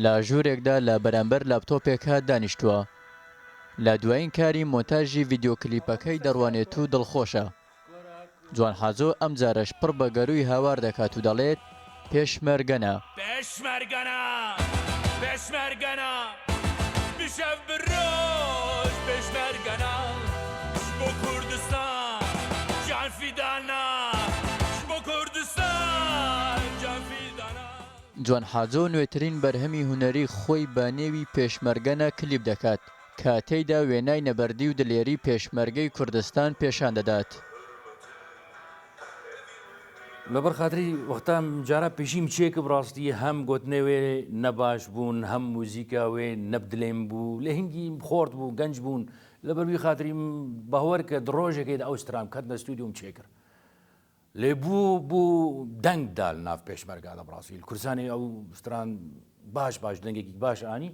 لە ژوورێکدا لە بەرامبەر لاپتۆپێکا دانیشتووە. لە دوایین کاری مۆنتاژی ڤیدیۆ کلیپەکەی دەڕوانێت و دڵخۆشە. جوان حاجۆ ئەمجارەش پڕ بە گەرووی هاوار دەکات و دەڵێت، پێشمەرگەنە. پێشمەرگەنە پێشمەرگەنە بشەڤ بڕۆژ پێشمەرگەنە ژبۆ کوردستان جان فیدانا ژبۆ کوردستان جان فیدانا. جوان حاجۆ نوێترین بەرهەمی هونەری خۆی بە نێوی پێشمەرگەنە کلیپ دەکات کە تێیدا وێنای نەبەردی و دلێری پێشمەرگەی کوردستان پێشان دەدات. لەبەر خاتری وەختا جارا پێشیم چێ ک بڕاستی هەم گۆتنێ وێ نە باش بوون هەم موزیکا وێ نە بدلێم بوو لێ هینگی خۆرت بوو گەنج بوون لەبەر وی خاتری م باوەر کە د ڕۆژێکێ د ئەو سترام کەتنە ستودیوم چێ کرد لێ بوو بوو دەنگ دا لە ناف پێشمەرگا لە بڕاستی کوردستانی ئەو ستران باش باش دەنگێکی باش ئانی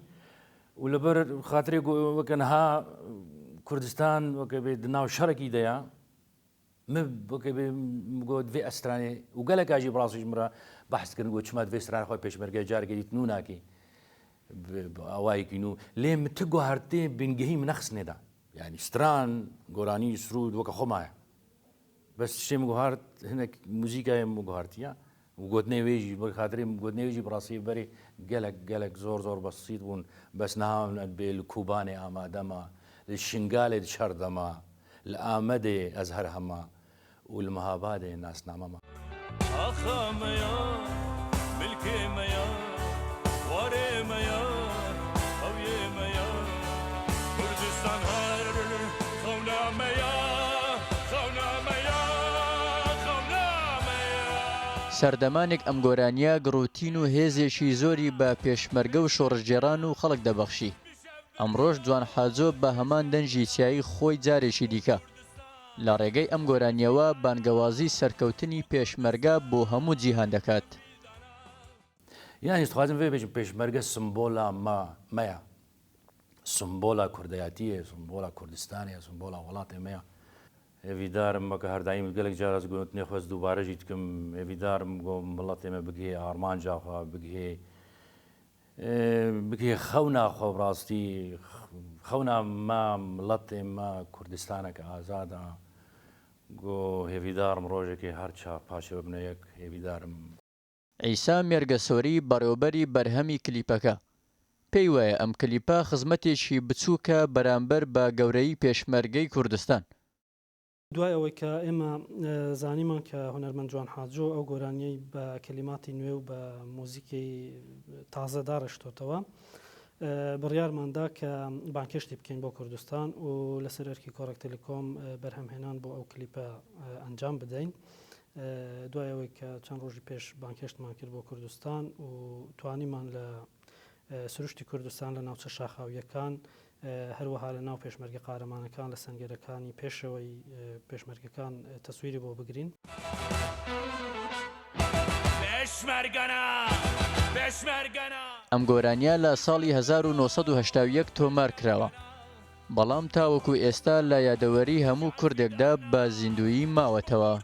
و لەبەر خاترێ وەکە نها کوردستان وەکە بێ دناو شەڕێکی دەیە م وەکە بێ گۆت vê ئەسترانێ و گەلەکا ژی بڕاستیش مرا بەحس کردن گۆ چما vê سترانە خۆی پێشمەرگە جارێکی دیت نوو ناکەی ئاوایەکی نوو لێ م ت گوهرتێ بنگەهی م نەخستنێدا یعنی ستران گۆرانی سرود وەکە خۆمایە بەس شتێ م گوهارت هەنێک موزیکای م گوهارتیە و گۆتنێ وێژی بە خاتری گۆتنێ وێژی بڕاستی بەرێ گەلەک گەلەک زۆر زۆر بەسیت بوون بەس نها بێ لە کوبانێ ئامادەمە لە شنگالێ شەر دەما لە ئامەدێ ئەز هەر هەمە و لە مهابادێ ناسنامەمە. ئاخا مەیا ملکێ مەیا وارێ مەیا ئەویێ مەیا کوردستان هەر خەونا مەیا خەونا مەیا خەونا مەیا. سەردەمانێک ئەم گۆرانییە گڕوتین و هێزێکی زۆری بە پێشمەرگە و شۆڕشگێڕان و خەڵک دەبەخشی. ئەمڕۆش جوان حاجۆ بە هەمان دەنگی چیایی خۆی جارێکی دیکە لە ڕێگەی ئەم گۆرانییەوە بانگەوازی سەرکەوتنی پێشمەرگە بۆ هەموو جیهان دەکات. یانی دخوازم ڤێ بێژم پێشمەرگە سمبۆلا مە مەیە سمبۆلا کوردایەتیە سمبۆلا کوردستانە سمبۆلا وڵاتێ مەیە هێڤیدارم وەکە هەردایم گەلێک جار ئەز گۆتنێ خوەز دووبارە ژی دکم هێڤیدارم گۆ مڵەتێ مە بگهێ ئارمانجا خوە بگهێ بگهێ خەونا خوە بڕاستی خەونا مە مڵەتێ مە کوردستانەکە ئازادە گۆ هێڤیدارم ڕۆژێکێ هەر چا پاچە ببنە یەک هێڤیدارم. عیسا مێرگەسۆری بەڕێوبەری بەرهەمی کلیپەکە، پێی وایە ئەم کلیپە خزمەتێکی بچووکە بەرامبەر بە گەورەیی پێشمەرگەی کوردستان. دوای ئەوەی کە ئێمە زانیمان کە هونەرمەند جوان حاجۆ ئەو گۆرانیەی بە کەلیماتی نوێ و بە موزیکی تازە داڕشتۆتەوە بڕیارمان دا کە بانگهێشتی بکەین بۆ کوردستان و لەسەر ئەرکی کۆڕەک تەلەکۆم بەرهەمهێنان بۆ ئەو کلیپە ئەنجام بدەین. دوای ئەوەی کە چەند ڕۆژی پێش بانگهێشتمان کرد بۆ کوردستان و توانیمان لە سروشتی کوردستان لە ناوچە شاخاوییەکان، هەروەها لە ناو پێشمەرگە قارەمانەکان لە سەنگەرەکانی پێشەوەی پێشمەرگەکان تەسویری بۆ بگرین. ئەم گۆرانییە لە ساڵی 1981 تۆمار کراوە، بەڵام تاوەکو ئێستا لە یادەوەری هەموو کوردێکدا بە زیندوویی ماوەتەوە.